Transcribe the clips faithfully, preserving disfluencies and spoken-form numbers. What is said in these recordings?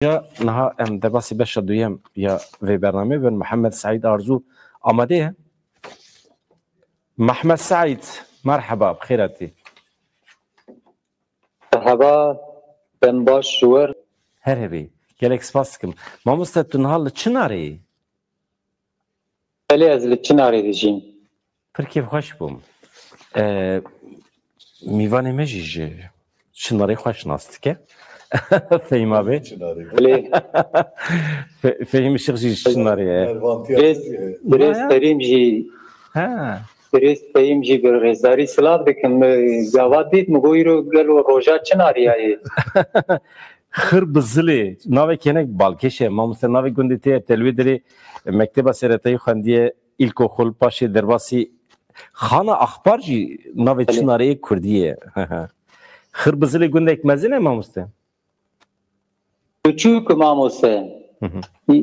Ya niha em derbasî beşa duyem ya vê bernameyê bin. Mihemed Seîd Arzû amade ye. Mihemed Seîd, merheba, bi xêr hatî. Merheba, dem baş ji we re. Her hebî. Gelek spas dikim. Mamoste, tu niha li çi narê yî? Belê, ez li Çinarê dijîm. Pir kêfxweş bûm. E, mîvanê me jî ji Çinarê xweş nas dike. Fehîma bê. Belê. Fe-, Fehîm Işık jî ji Çinarê ye. Birêz, birêz Terîm jî. Ha. Birêz Terîm jî bi rêzdarî silav dikim. Gava dît min got îro gelo roja Çinarê ye. Xir bi zilê, navê kênek balkêş e. Mamoste, navê gundê te ye, te li wê derê mekteba seretayî xwendiye, îlkoxul, paşê derbasî Xana Axpar jî navê Belê. Çinarê yê kurdî ye. Xir bi zilê gundek mezin e, mamoste? Biçûk, mamoste. Hı hı.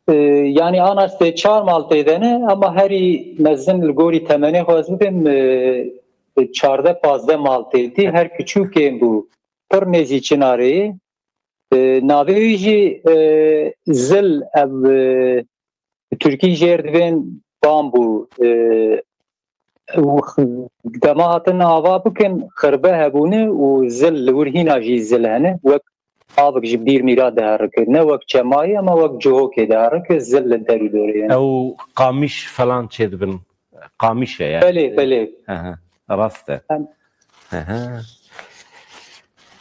E, yani ana sê çar mal tê de ne, ama herî mezin li gorî temenê xwe ez bidim, e, çardeh pazdeh mal tê dî, her kiçûkên bû. Pir nêzî Çinarê. E, navê wî jî, e, Zil, ev, e, Tirkî jêr dibên bambû. E, û x-, dema hatin ava bikin, xirbe hebûne û zil li wir hîna jî zil hene. Wek avik ji bîr mîra diherike. Ne wek çemayê, ama wek cihokê diherike, zil li der û dorê hene. Ew qamiş falan çêdibin. Qamiş e yani. Belê, belê. Hı hı. Rast e. Em Hı hı.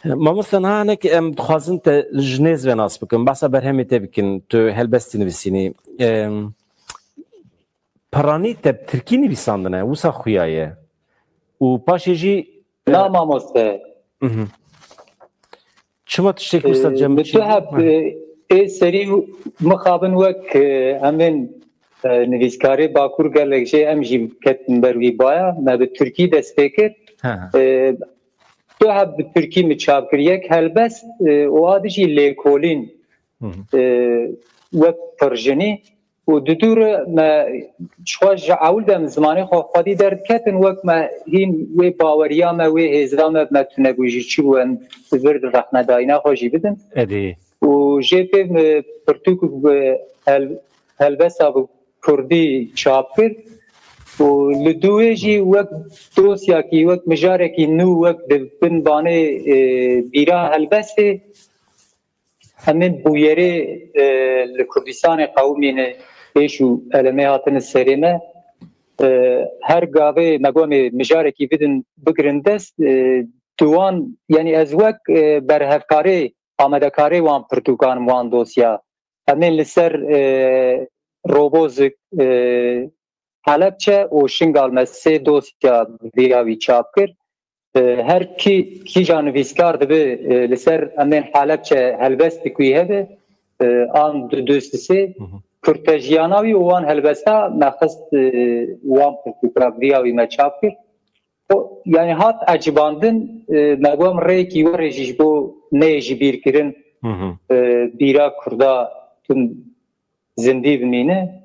Mamoste, niha hinek em dixwazin te ji nêz ve nas bikin. Behsa berhemê te bikin. Tu helbestî nivîsînî. Em, Piranî te bi tirkî nivîsandine, wisa xuya ye. Û paşê jî, e, Na mamoste. Mhm. Çima tiştek wisa Ee, cem min tu çi bû? Heb, e, ê serî mixabin wek, e, em ên, e, nivîskarê Bakur gelek jê em jî ketin ber wî baya, me bi Tirkî dest pê kir. He, he. E, tu heb bi Tirkî min çap kir. Yek helbest, e, û a dijî lêkolîn, Hı hı. e, wek pirjinî. Û di dû re me ji xwe ji ewil de em zimanê xwe xwedî derdiketin, wek me hîn wê baweriya me, wê hêza me, me tune bû jî çi bû, em di vir rexnedayîna xwe jî bidin. Edî. Û jê pê me pirtûk bi hel-, helbesta bi kurdî çap kir. Û li dû wê jî wek dosyakî, wek mijarekî nû, wek di bin banê, e, bîra helbestê, Em ên bûyerê, e, li Kurdistanê qewimîne, pêş û elemê hatine serê me. E, her gavê me got em ê mijarekî bidin, bigirin dest, e, di wan, yanî ez wek, e, berhevkarê, amadekarê wan pirtûkan im, wan dosya. Em ên li ser, e, Robozik, e, Helebçe û Şingal me sê dosya bi vî awî çap kir. E, her kî, kîja nivîskar dibe, e, li ser em ên Helebçe helbest dikî hebe, e, an du, du sisê, Hı hı. kurtejiyana wî û wan helbesta me xist, e, wan pirtûka bi vî awî me çap kir. O, yani hat ecibandin, e, me got em rêyekî werê jî ji bo neyê ji bîr kirin, Hı hı. e, bîra Kurda tim zindî bimîne.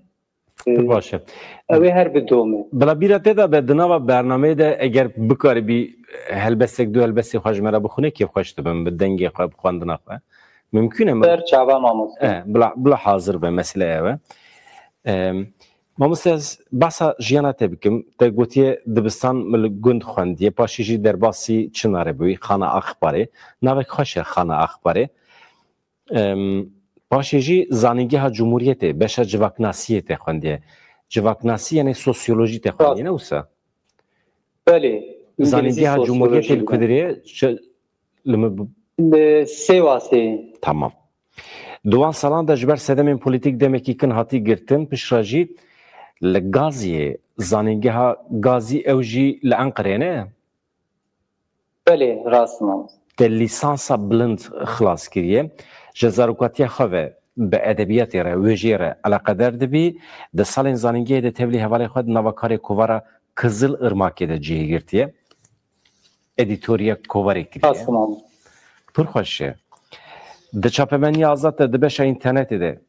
Pir baş e. Ew ê her bidome. Bila bîra te de be, di nava bernameyê de eger bikaribî helbestek, du helbestê xwe ji me re bixwîne, kêfxweş dibim, bi dengê xwe, bi xwendina xwe. Mimkûn e min Ser çava mamoste. E, bila, bila hazir be, mesele ew e. Em, mamoste, ez behsa jiyana te bikim. Te gotiye dibistan min li gund xwendiye, paşê jî derbasî Çinarê bûyî, Xana Axparê. Navek xweş e, Xana Axparê. Em, paşê jî Zanîngeha Cumhuriyetê, beşa civaknasiyê te xwendiye. Civaknasî yani sosyolojî te xwendiye, Rast. ne wisa? Belê, Zanîngeha Cumhuriyetê li ku derê ye? Çi, li mi bi- Li Sêwasê. Tamam. Di wan salan de ji ber sedemên polîtîk demekî kin hatî girtin, piştre jî li Gaziyê, Zanîngeha Gazî ew jî li Enqerê ne? Belê, rast mamoste. Te lîsansa bilind xilas kiriye. Ji zarokatiya xwe ve bi edebiyatê re, wêjeyê re eleqedar dibî. Di salên zanîngehê de tevlî hevalê xwe di nava karê kovara Kizil Irmakê de cihê girtiye. Edîtoriya kovarê kiriye. Rast mamoste. Pir xweş e. Di çapemeniya azad de, di beşa înternetê de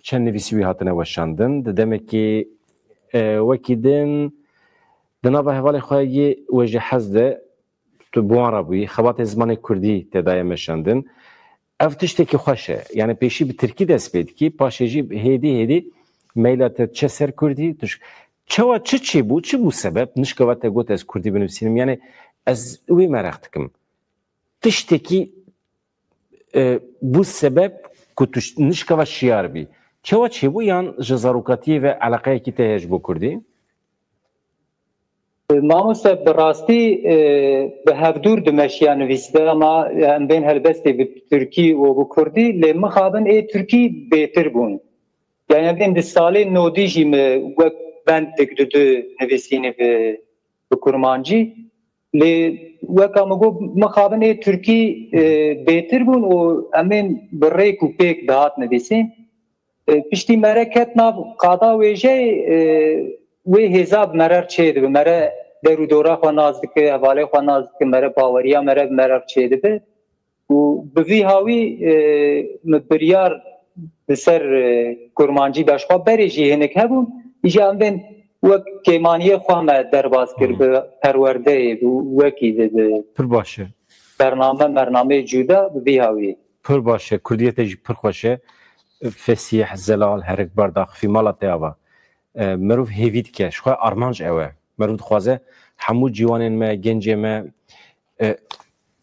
çend nivîsî wî hatine weşandin. Di demekî, e, wekî din di nava hevalê xwe yê wêjehez de tu bi wan re bûyî. Xebatê zimanê kurdî te daye meşandin. Ev tiştekî xweş e. Yani pêşî bi tirkî dest pê dikî, paşê jî hêdî hêdî meyla te diçe ser kurdî. Tu ş-, çawa çi çêbû, çi bû sebeb? Nişkava te got ez kurdî binivîsînim. Yani ez wê meraq dikim. Tiştekî, e, bû sebeb ku tu ş-, nişkava şiyar bî. Çawa çêbû yan ji zarokatiyê ve eleqeyekî te heye ji bo kurdî? Mamoste, bi rastî, e, bi hevdûr dimeşiya nivîsî de, ama em bên helbestê bi tirkî û bi kurdî, lê mixabin ê tirkî bêtir bûn. Yani em bên di salê nodî jî min wek bendek dudu nivîsînî bi, bi kurmancî. Lê weka min got, mixabin ê tirkî, e, bêtir bûn û em bên bi rêk û pêk dihat nivîsîn. E, piştî mere ket nav qada wêjeyê, e, wê hêza bi mere re çêdibe. Mere der û dora xwe nas dike, hevalê xwe nas dike, mere baweriya mere bi mere re çêdibe. Û bi vî hawî, e, min biryar bi ser, e, kurmancî da. Ji xwe berê jî hinek hebûn. Îja em bên wek kêmaniyê xwe me derbas kir, bi perwerdeyê, bi wekî de, bi Pir baş e. Bername, mernameyê cuda, bi vî hawî. Pir baş e. Kurdiyê te jî pir xweş e. Fesîh, zelal, herikbar, daxifî, mala te ava. E, mirov hêvî dike. Ji xwe armanc ew e. Mirov dixwaze hemû ciwanên me, gencê me, e,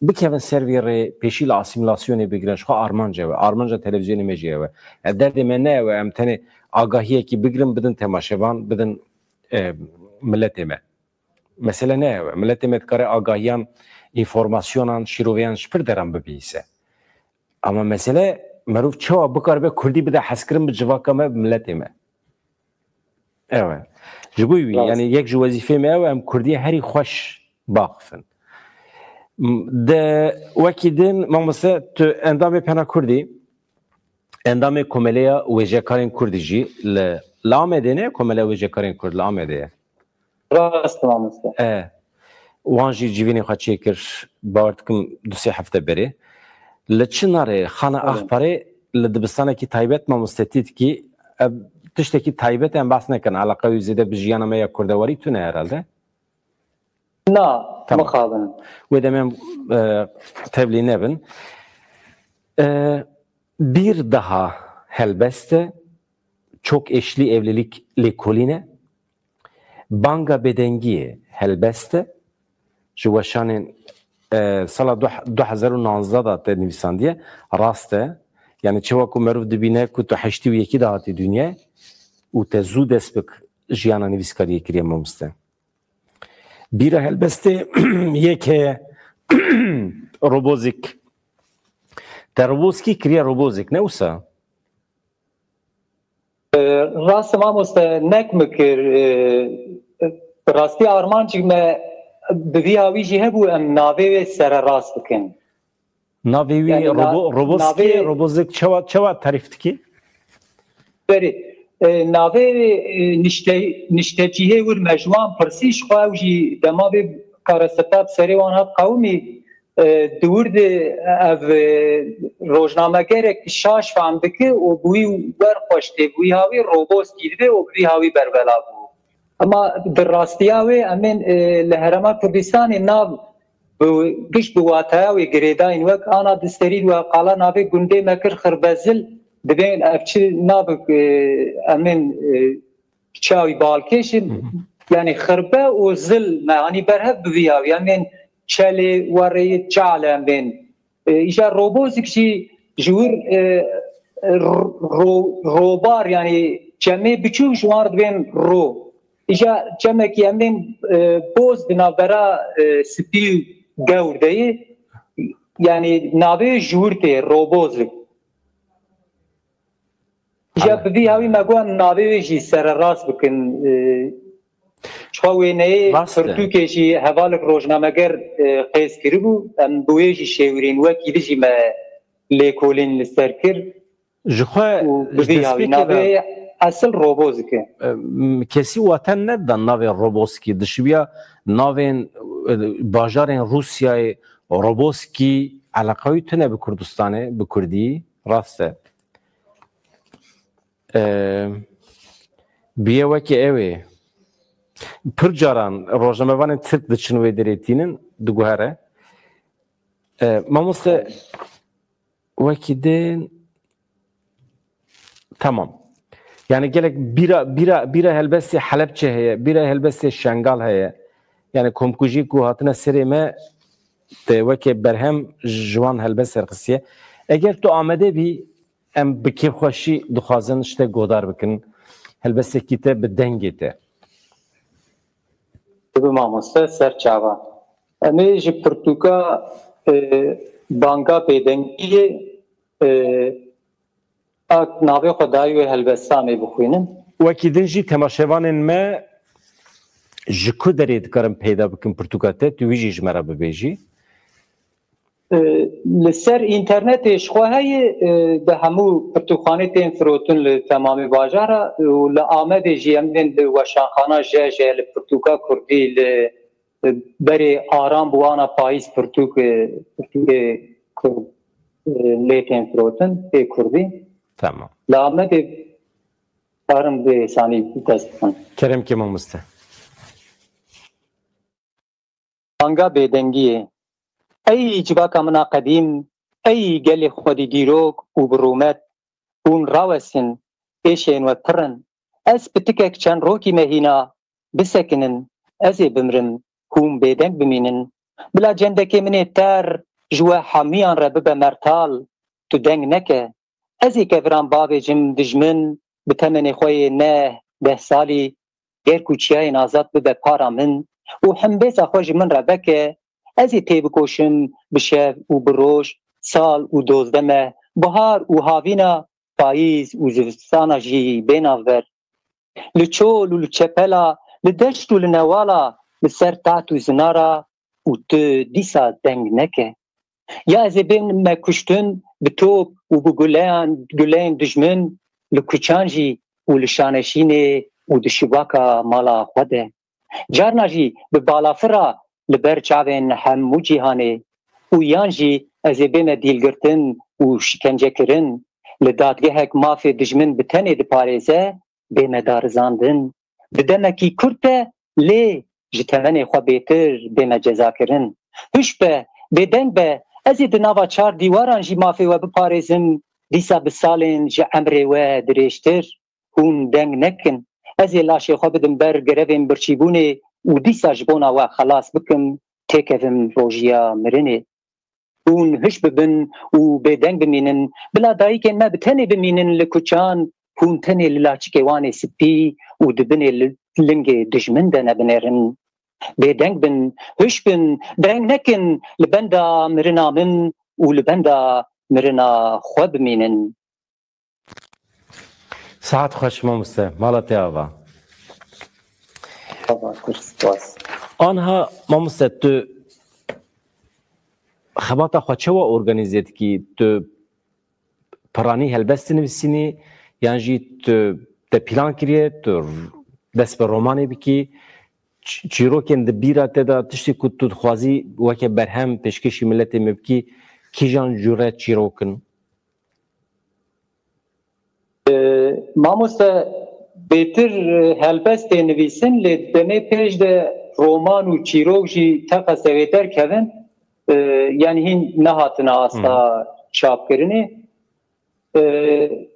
bikevin ser vê rê, pêşî li asîmîlasyonê bigirin. Ji xwe armanc ew e. Armanca televîzyonê me jî ew e. E, derdê me ne ew e. Em tenê agahiyekî bigirin, bidin temaşevan, bidin, e, miletê me. Mesele ne ew e. Miletê me dikare agahiyan, înformasyonan, şîroveyan ji pir deran bibihîse. Ama mesele, merov çawa bikaribe kurdî bide hezkirin bi civaka me, bi miletê me. Ew e. Ji bo wî, Rast. Yani yek ji wezîfê me ew e, em kurdiyê herî xweş baxifin. M-, de wekî din, mamoste, tu endamê Pena Kurdî, endamê Komeleya Wêjekarên Kurdî jî li, li Amedê ne? Komeleya Wêjekarên Kurd li Amedê ye. Rast, mamoste. E, wan jî civînê xwe çêkir, bawer dikim du sê hefte berê. Li Çinarê, Xana Axparê, li dibistanekî taybet mamostetî dikî. Ev tiştekî taybet e, em behs nekin. Eleqa wî zêde bi jiyana me ya kurdewarî tune herhalde. Na, Tamam. mixabin. Wê demê em, e, tevlî nebin. E, Bir daha helbest e, çok eşli evlilik lêkolîn e. Banga bêdengiyê helbest e. Ji weşanên, e, sala du, du hezar û nanzdeh de te nivîsandiye. Rast e. Yani çawa ku merov dibîne ku tu heştê û yekî de hatî dinyê û te zû dest bi jiyana nivîskariyê kiriye, mamoste. Bîra helbestê yek heye, Robozik. Te Roboskî kiriye Robozik, ne wisa? E, rast e mamoste, nek min kir, e, bi rastî armancek me bi vî hawî jî hebû, em navê wê sererast bikin. Navê wî Yani na-, Robo-, Roboskî, navê Robozik çawa, çawa tarîf dikî? Berê, e, navê, e, nişte-, niştecihê wir me ji wan pirsî, ji xwe ew jî dema vê kareseta bi serê wan hat qewimî, e, di wir de ev, e, rojnamegerek şaş fehm dike û bi wî wer xweş tê, bi wî hawî Roboskî dibe û bi vî hawî berbela bû. Ema di rastiya wê em ên, e, li Herêma Kurdistanê nav bi, giş bi wataya wê girêdayîn, wek ana di serî we qala navê gundê me kir Xirbezil, dibên ev çi nav, e, em ên, e, çawî balkêş in. Hı hı. Yani xirbe û zil me anî berhev bi vî hawî. Em ên çelê, wereyê, çale em ên. E, îja Robozik jî ji wir, e, ro-, robar, yani çemê biçûk ji wan re dibên ro. Îja çemekî em bên, e, boz di navbera, e, spî û gewr de ye. Yani navê ji wir tê, Robozik. Îja Hale. bi vî hawî me got em navê wê jî sererast bikin. E, Çawa wêneyê Rast e. pirtûkê jî hevalek rojnameger, e, qêz kiribû, em bi wê jî şêwirîn, wekî di jî me lêkolîn li ser kir Ji xwe û bi ji vî hawî destpêkê navê de, esil Robozik e. e, m-, kesî wate neda navê Roboskî. Dişibiya navên, e, bajarên Rûsyayê Roboskî eleqa wî tune bi Kurdistanê, bi Kurdî. Rast e. E, bûye wekî ew ê. Pir caran rojnamevanên Tirk diçin wê derê tînin, diguhere. E, mamoste, Wekî din, tamam. Yani gelek bîra, bîra, bîra helbestê Helebçe heye, bîra helbestê Şengal heye. Yani komkujî ku hatine serê me, te weke berhem ji wan helbest serxistiye. Eger tu amade bî, em bi kêfxweşî dixwazin ji te godar bikin. Helbestekî te bi dengê te. Bi mamoste ser çava. Em ê ji pirtûka, e, Banga Bêdengiyê, e, a navê xwe dayî wê helbesta em ê bixwînin. Wekî din jî temaşevanên me ji ku derê dikarin peyda bikin pirtûka te? Tu wî jî ji me re bibêjî. E, li ser înternetê ji xwe heye, e, di hemû pirtûkxanê tên firotin li temamê bajara û li Amedê jî em bên li weşanxana J J li pirtûka kurdî li, e, berê Aram bi wana payîz pirtûk, e, pirtûkê kurd, e, lê tên firotin ê kurdî. Tamam. Li Amedê karin bi êsanî dest bixin. Kerem ke mamoste. Banga bêdengiyê. Ey civaka min a qedîm, ey gelê xwedî dîrok û bi rûmet, hûn rawestin, êşên we pir in. Ez pitikek çend rokî me hîna, bisekinin, ez ê bimrim, hûn bêdeng bimînin. Bila cendekê min ê ter ji we hemiyan re bibe mertal, tu deng neke. Ez ê keviran bavêjim dijmin, bi temenê xwe yê neh, deh salî, ger ku çiyayên azad bibe para min û hembêza xwe ji min re veke, ez ê têbikoşim bi şev û bi roj, sal û dozdeh meh, bihar û havîna, payîz û zivistana jî bê navber. Li çol û li çepela, li deşt û li newala, li ser tat û zinara û tu dîsa deng neke. Ya ez ê bême kuştin bi top û bi guleyan, guleyên dijmin li kuçan jî û li şaneşînê û di şibaka mala xwe de. Carna jî bi balafira li ber çavên hemû cîhanê û yan jî ez ê bême dîlgirtin û şikencekirin. Li dadgehek mafê dijmin bi tenê diparêze, bême darizandin. Di demekî kurt de lê ji temenê xwe bêtir bême cezakirin. Huş be, bêdeng be, ez ê di nava çar dîwaran jî mafê we biparêzim, dîsa bi salên ji emrê we dirêjtir. Hûn deng nekin. Ez ê laşê xwe bidim ber gerevên birçîbûnê û dîsa ji bona we xelas bikim, têkevim rojiya mirinê. Hûn hiş bibin û bêdeng bimînin. Bila dayikên me bi tenê bimînin li kuçan, hûn tenê li laçikê wan ê spî û di binê li lingê dijmin de nebinêrin. Bêdeng bin, hiş bin, deng nekin li benda mirina min û li benda mirina xwe bimînin. Saet xweş mamoste, mala te ava. Ava, kur spas. Anha mamoste, tu xebata xwe çawa organîze dikî? Tu piranî helbest dinivîsînî yan jî tu te plan kiriye, tu dest bi romanê bikî? Ç-, çîrokên di bîra te de tiştê ku tu dixwazî weke berhem pêşkêşî miletê me bikî, kîjan cûre çîrok in? Mamoste, bêtir, e, helbest tê nivîsin, lê di demê pêş de roman û çîrok jî teqez ew ê derkevin, e, yanî hîn nehatine asta çapkirinê. E,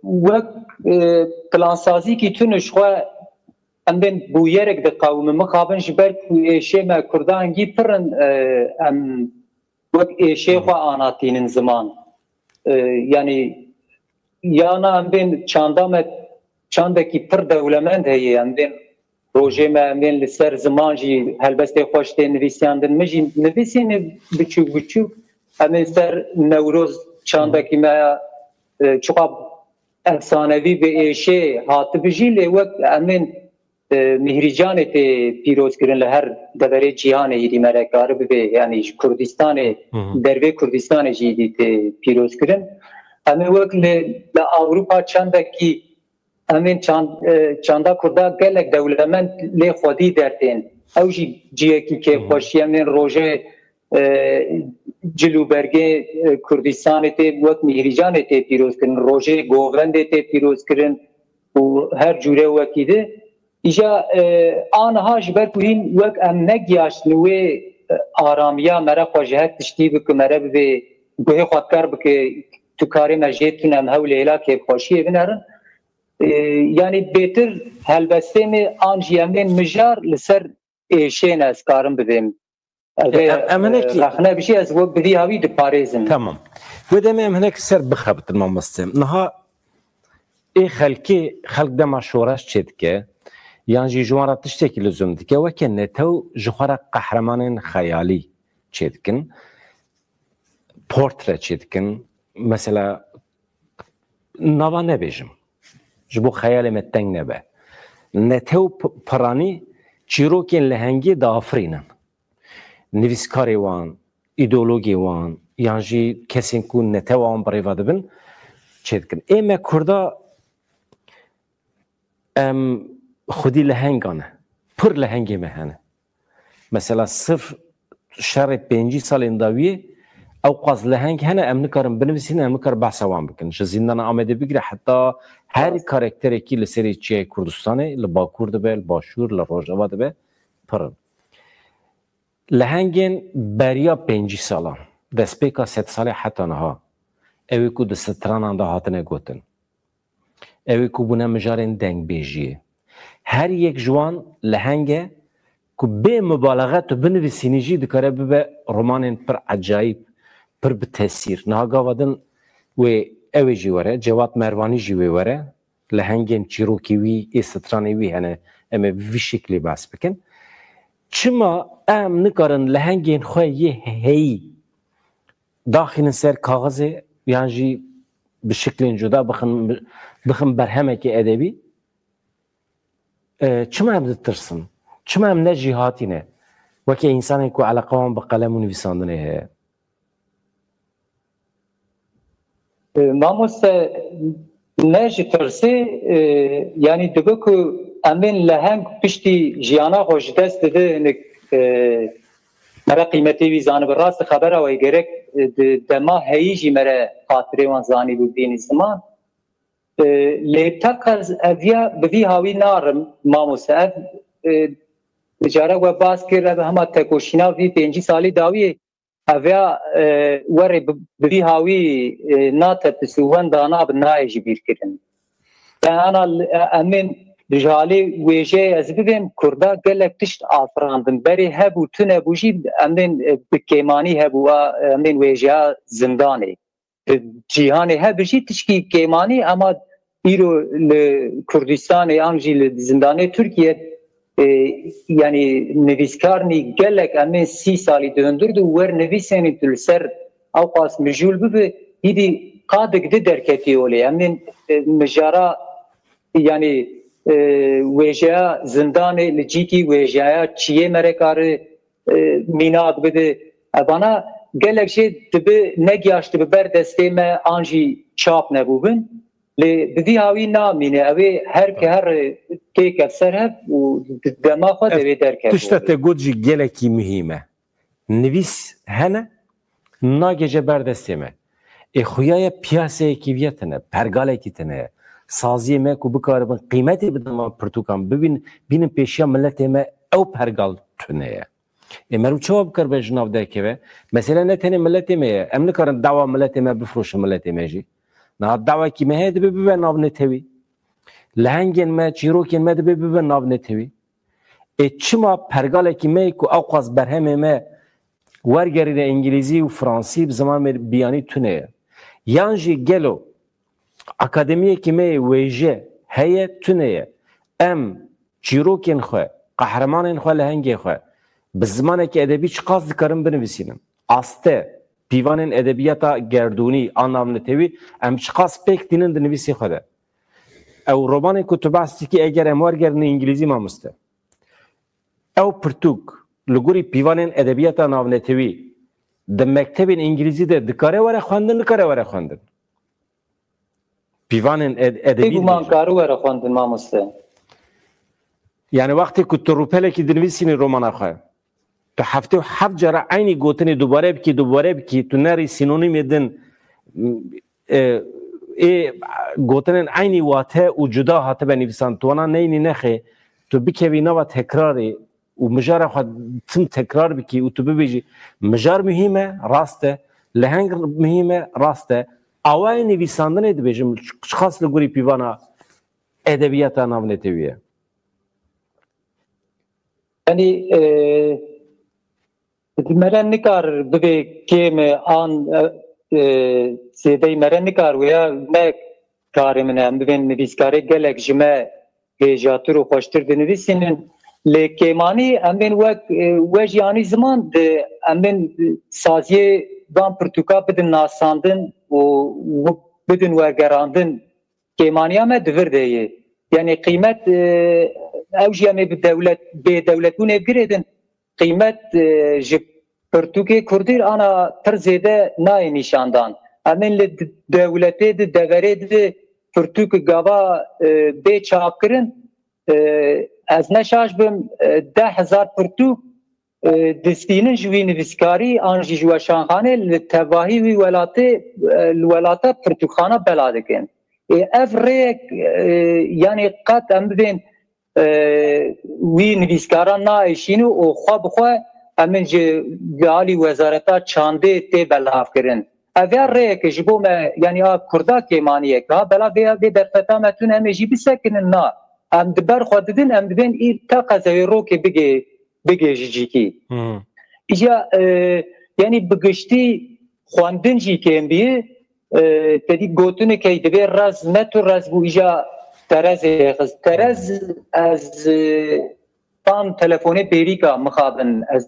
wek, e, plansazîkî tune ji xwe em bên bûyerek diqewimin, mixabin ji ber ku êşê me kurda hingî pir in, e, em wek êşê xwe anatînin ziman. E, yanî yana em bên çanda me çandekî pir dewlemend heye, em bên rojê me em bên li ser ziman jî helbestê xweş tê nivîsiyandin. Min jî nivîsîne biçûk biçûk. Em ê ser Newroz çandekî me, e, çiqa efsanevî bi êşê hatibi jî, lê wek em ên e, Mîhrîcanê tê pîrozkirin li her deverê cîhanê, îdî me re karibibe, yanî ji Kurdistanê, dervê Kurdistanê jî îdî tê pîrozkirin. Em ê wek li, li Ewropa çandekî, em ên çand-, e, çanda Kurda gelek dewlemend lê xwedî dertên. Ew jî cihekî kêfxweşî, em ên rojê, e, cil û bergê, e, Kurdistanê tê wek Mîhrîcanê tê pîrozkirin, rojê govendê tê pîrozkirin û her cûre wekî di. Îja, e, aniha ji ber ku hîn wek em negiyaştin wê, e, aramiya mere xwe ji her tiştî bike, mere bibe guhê xwe ker bike, tu karê me jê tune em hewl ê hêla kêfxweşiyê binerin. E, yanî bêtir helbestê me an jî em bên mijar li ser êşê ne ez karim bibêm. Ev ê, Em- em hinekî- rexne bijî ez we bi vî hawî diparêzim. Tamam. Wê demê em hinek ser bixebitin mamoste. Niha ê xelkê, xelk dema şoreş çêdike, yan jî ji wan re tiştekî lizûm dike, weke netew ji xwe re qehremanên xeyalî çêdikin, portre çêdikin. Mesela, nava nebêjim, ji bo xeyalê me teng nebe. Netew p- piranî çîrokên lehengê diafirînin. Nivîskarê wan, îdeologê wan, yan jî kesên ku netewa wan bi rêva dibin, çêdikin. Ê me Kurda, em xwedî lehengan e. Pir lehengê me hene. Mesela sirf şerê pêncî salên dawiyê ew qas leheng hene, em nikarin binivîsînin, em nikarin behsa wan bikin. Ji zîndana Amedê bigire heta her Rast. karakterekî li serê çiyayê Kurdistanê, li Bakur dibe, li Başûr, li Rojava dibe, pir in. Lehengên beriya pêncî salan, destpêka sedsalê heta niha, ew ê ku di stranan de hatine gotin, ew ê ku bûne mijarên dengbêjiyê. Her yek ji wan leheng e ku bê mubalaxe tu binivîsînî jî dikare bibe romanên pir ecayîb, pir bi tesîr. Niha gava din wê ew ê jî were, Cevat Mervanî jî wê were. Lehengên çîrokê wî, ê stranê wî hene, em ê bi vî şeklî behs bikin. Çima em nikarin lehengên xwe yê heyî daxînin ser kaxizê yan jî bi şeklên cuda bixin, bixin berhemekê edebî? E, çima em ditirsin? Çima em ne jîhatî ne? Weke însanên ku eleqa wan bi qelem û nivîsandinê heye. E, mamoste, ne ji tirsê, e, yanî dibe ku em ên leheng piştî jiyana xwe ji dest dide, hinek, e, mere qîmetê wî zanibe. Rast, xebera we gerek, e, di dema heyî jî mere xatirê wan zanî bibînî ziman. E, lê teqez ev ya bi vî hawî narim, mamoste. Ev, e, cara we bas kir, ev hema tekoşîna vî pêncî salî dawiyê, ev ya, e, werê bi, bi vî hawî, e, natepis û wenda nabe nayê ji bîr kirin. Te ana li, e, em ên ji alê wêjeyê ez bibêm, Kurda gelek tişt afirandin. Berê hebû, tune bû jî em ên, e, bi kêmanî hebû, a, em ên wêjeya zindanê. Cîhanê hebû jî tişkî kêmanî, ema îro li Kurdistanê an jî li zindanê Tirkiye, e, yanî nivîskarnî gelek em ên sî salî di hundir de wer nivîsênî tu li ser ew qas mijûl bibe, hîdî qadik di derketî olê. Em ên, e, mijara, yanî, e, wêjeya zindanê li cîkî wêjeya çiyê merekari, e, mînak bide. Evana gelek jê dibe negiyaştibe ber destê me an jî çap nebûbin. Lê bi vî hawî namîne. Ew ê her ke her têkev ser hev û di dema xwe de Ev wê derkeve. Tişta te got jî gelekî muhîm e. Nivîs hene, nagêje ber destê me. Ê xuya ye piyaseyekî viya tine, pergalekî tine ye. Saziyê me ku bikaribin qîmetê bidin van pirtûkan, bibîn, bînin pêşiya miletê me, ew pergal tune ye. Ê meriv çawa bikaribe ji nav derkeve? Mesele ne tenê miletê me ye. Em nikarin dawa miletê me bifroşin miletê me jî. Niha dawekî me heye dibe bibe nav netewî. Lehengên me, çîrokên me dibe bibe nav netewî. Ê çima pergalekî me ku ew qas berhemê me wergerîne îngilîzî û fransî bi ziman me biyanî tune ye? Yan jî gelo akademiyekî me yê wêje heye tune ye? Em çîrokên xwe, qehremanên xwe, lehengê xwe bi zimanekî edebî çiqas dikarin binivîsînin? Aste, pîvanên edebiyata gerdûnî a navnetewî em çiqas pêk tînin di nivîsê xwe de? Ew romanê ku tu behs dikî, eger em wergerin îngilîzî, mamoste, ew pirtûk li gorî pîvanên edebiyata navnetewî di mektebên îngilîzî de dikare were xwendin, nikare were xwendin? Pîvanên ed-, edebî Bêguman dibêjin. Kare were xwendin, mamoste. Yani wextê ku tu rûpelekî dinivîsînî romana xwe, tu heftê û heft cara eynî gotinê dubare bikî, dubare bikî, tu nerî sînonîmê din, e, ê gotinên eynî wate û cuda hatibe nivîsan, tu wana neynî nexê, tu bikevî nava tekrarê û mijara xwe tim tekrar bikî û tu bibêjî, mijar muhîm e, rast e, leheng muhîm e, rast e, Awayê nivîsandinê dibêjim, çiqas li gorî pîvana edebiyata navnetewî ye? Yanî e, mere nikar bibê kêm e, an e, e, zêdeyî mere nikar wêya ne karê min e. Em bibên nivîskarê gelek ji me hêjatir û xweştir dinivîsînin. Lê kêmanî em bên wek e, we jî anî ziman di em bên saziyê van pirtûka bidin nasandin û bidin wergerandin. Kêmaniya me di vir de ye. Yanî qîmet e, ew jî em ê bi dewlet bê dewletbûnê girêdin. Qîmet e, ji pirtûkê kurdî ana pir zêde nayê nîşandan. Em ên li dewletê di deverê di pirtûk gava e, bê çapkirin e, ez ne şaş bim e, deh hezar pirtûk e, distînin ji wî nivîskarî an jî ji weşanxanê li tevahî wî welatê e, li welata pirtûkxana bela dikin. Ê ev rêyek e, yanî qet em bibên e, wî nivîskaran naêşîn û xwe bi xwe em in ji alî wezareta çandê tê belavkirin. Ev ya rêyeke ji bo me yanî a kurda kêmaniyek ha bela vê vê derfeta me tune em ê jî bisekinin na. Em di ber xwe didin em dibên î teqez ew ê rokê bigê bigê ji cîkî. Îja e, yanî bi giştî xwendin jî kêm bî. E, te dî gotinek hey dibê rez ne tu rez bû îja terezê xist. Terez ez e, van telefonê bêrîka mixabin ez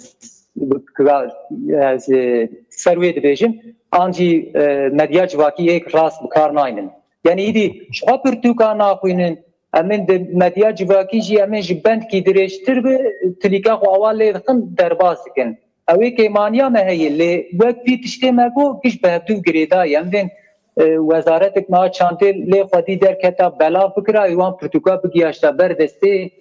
ez e, ser wê dibêjim. An jî e, medya civakî êk rast bi kar naynin. Yanî îdî ji xwe pirtûka naxwînin. Em ên di medya civakî jî em ên ji bendkî dirêjtir bi tilîka xwe awa lê dixin derbas dikin. Ew ê kêmaniya me heye lê wek vî tiştê me got giş bi hevdû girêdayî. Em bên e, wezaretek me a çantê lê xwedî derketa belav bikira ê wan pirtûka bigiyaşta ber destê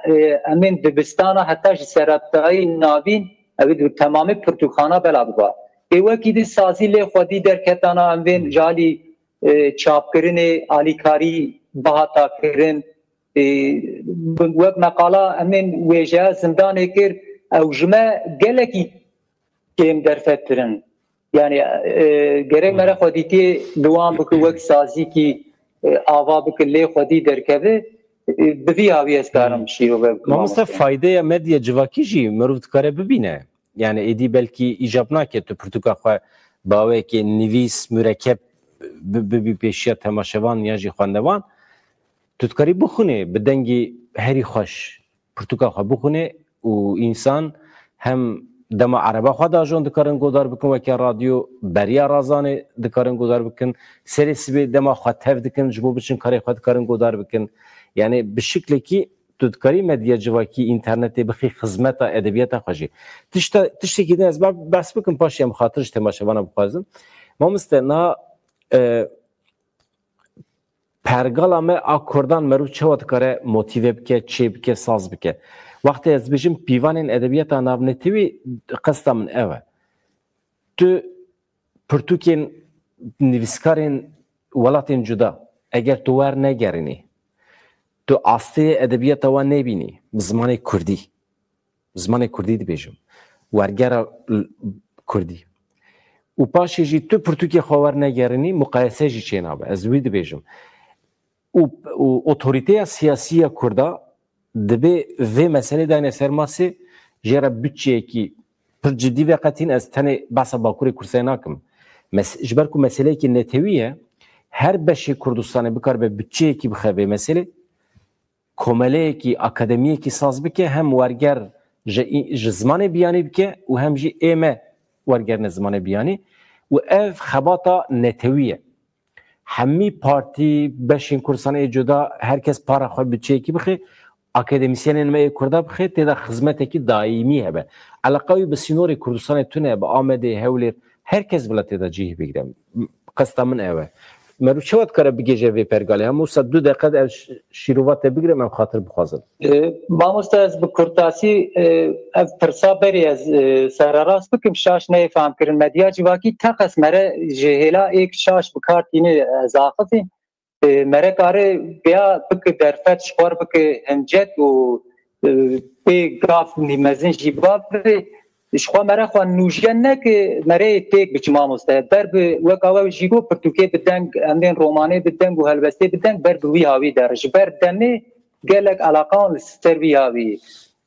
e, em ên dibistana heta ji serabtayî navîn ew ê di temamê pirtûkxana bela biba. Ê wekî di sazî lê xwedî derketana em bên ji alî e, çapkirinê, alîkarî bihata kirin. E, wek meqala em ên wêjeya zindanê kir, ew ji me gelekî kêm derfettir in. Yanî e, gerek me re xwedîtiyê li wan bike wek sazîkî e, ava bike lê xwedî derkeve. E, bi vî hawî ez karim şîrove bikim. Mamoste, faydeya medya civakî jî mirov dikare bibîne. Yani êdî belkî îcab nake tu pirtûka xwe bi awayekê nivîs, murekeb bi- bibî pêşiya temaşevan yan jî xwendevan. Tu dikarî bixwînê bi dengî herî xweş pirtûka xwe bixwînê û însan hem dema ereba xwe dajon dikarin godar bikin weke radyo, beriya razanê dikarin godar bikin, serê sibê dema xwe tev dikin ji bo biçin karê xwe dikarin godar bikin. Yani bi şiklekî tu dikarî medya civakî, înternetê bixî xizmeta edebiyata xwe jî. Tişta, tiştekî din ez be- behs bikim, paşê em xatir ji temaşevana bixwazim. Mamoste, niha e, pergala me a kurdan meriv çawa dikare motîve bike, çê bike, saz bike? Wextê ez dibêjim pîvanên edebiyata navnetewî, qesta min ev e. Tu pirtûkên nivîskarên welatên cuda, eger tu wernegerînî, tu astê edebiyata wan nebînî bi zimanê kurdî, bi zimanê kurdî dibêjim, wergera l- kurdî. Û paşê jî tu pirtûkê xwe wernegerînî, muqayese jî çênabe. Ez wî dibêjim. Û, û otorîteya siyasî ya kurda dibe vê meselê dayne ser masê, jê re bütçeyekî pir cidî veqetîn. Ez tenê behsa Bakurê Kurdistanê nakim. Mes- ji ber ku meseleyekî netewî ye, her beşê Kurdistanê bikaribe bütçeyekî bixe vê meselê, komeleyekî, akademiyekî saz bike, hem werger ji, ji zimanê biyanî bike û hem jî ê me wergerine zimanê biyanî. Û ev xebata netewî ye. Hemî partî, beşên Kurdistanê ê cuda, her kes para xwe bütçeyekî bixe, akademîsyenên me ê Kurda bixe, tê de xizmetekî daîmî hebe. Eleqa wî bi sînorê Kurdistanê tune, bi Amedê, Hewlêr, her kes bila tê de cihê bigire. Qesta min ew e. Meriv çawa dikare bigêje vê pergalê? Hemû se du deqe de ev ş- şîrova te bigire, em xatir bixwazin. E, mamoste, ez bi kurtasî e, ev pirsa berê ez e, sererast bikim, şaş neyê fehmkirin. Medya civakî teqez mere ji hêla êk şaş bi kar tîne, ez axifîm. E, mere kare vêya bike derfet, ji xwe re bike hincet û e, pê gav nîmezin jî bavê. Ji xwe mere xwe nûje neke mereyê têk biçe mamoste. Ber bi wek awe jî got pirtûkê bi deng, em bên romanê bi deng û helbestê bi deng ber bi wî hawî der. Ji ber demê gelek eleqan li ser wî hawî.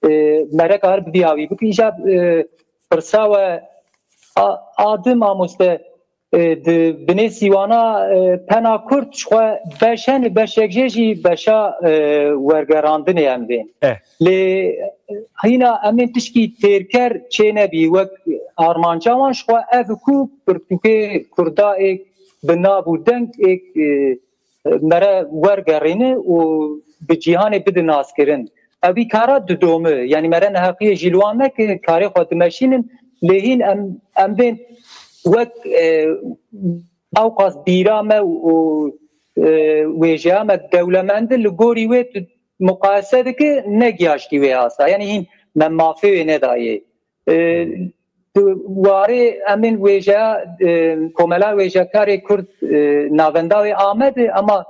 E, mere kar bi vî hawî bike. Îja, e, pirsa we a, a di mamoste, e, di binê sîwana, e, pena Kurd ji xwe beş hene, beşek jê jî beşa, e, wergerandinê em bên. Eh. Lê hîna em ên tişkî têrker çê nebî, wek armanca wan ji xwe ev ku pirtûkê Kurda êk bi nav û deng êk, e, mere wergerîne û bi cîhanê bide naskirin. Ev vî kara didome, yanî mere neheqiyê jî li wan neke, karê xwe dimeşînin, lê hîn em, em bên wek, e, ewqas bîra me û, e, wêjeya me dewlemend li gorî wê tu muqayese dike, negiyaştî wê asta. Yanî hîn me mafê wê nedayê. E, tu warê em ên wêjeya, e, komela wêjekarê Kurd, e, navenda wê Amedê, ama,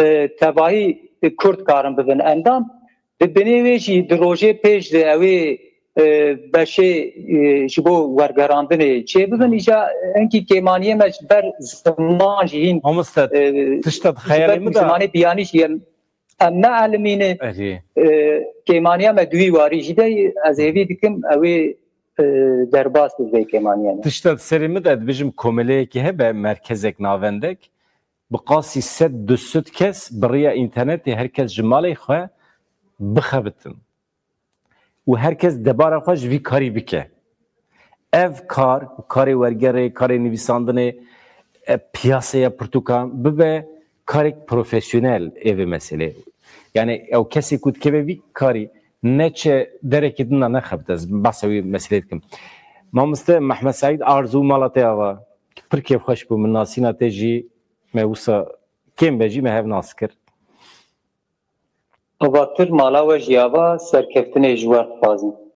e, tevahî Kurd karin bibin endam. Di binê wê jî di rojê pêş de ew ê, e, beşê, e, ji bo wergerandinê çêbibin. Îja enkî kêmaniyê me ji ber ziman jî hîn, Mamoste, e, tişta di ji xeyalê ber min de. Zimanê biyanî jî em, em neelimîne. Erê. E, kêmaniya me di wî warî jî de ez hêvî dikim ew ê, e, derbas bi vê kêmaniya me. Tişta di serê min de dibêjim komeleyekî hebe, merkezek, navendek, bi qasî sed du sed kes bi riya înternetê her kes ji malê xwe bixebitin û her kes debara xwe ji vî karî bike. Ev kar, karê wergerê, karê nivîsandinê, e, piyaseya pirtûkan bibe karek profesyonel ê vê meselê. Yani ew kesê ku dikeve vî karî neçe derekê din de nexebite, ez behsa wî meselê dikim. Mamoste Mehmet Seîd, Arzu, mala te ava. Pir kêfxweş bû, min nasîna te jî me wisa kêm be jî me hev nas kir. Avatir mala we jî ava, serkeftinê ji we dixwazim.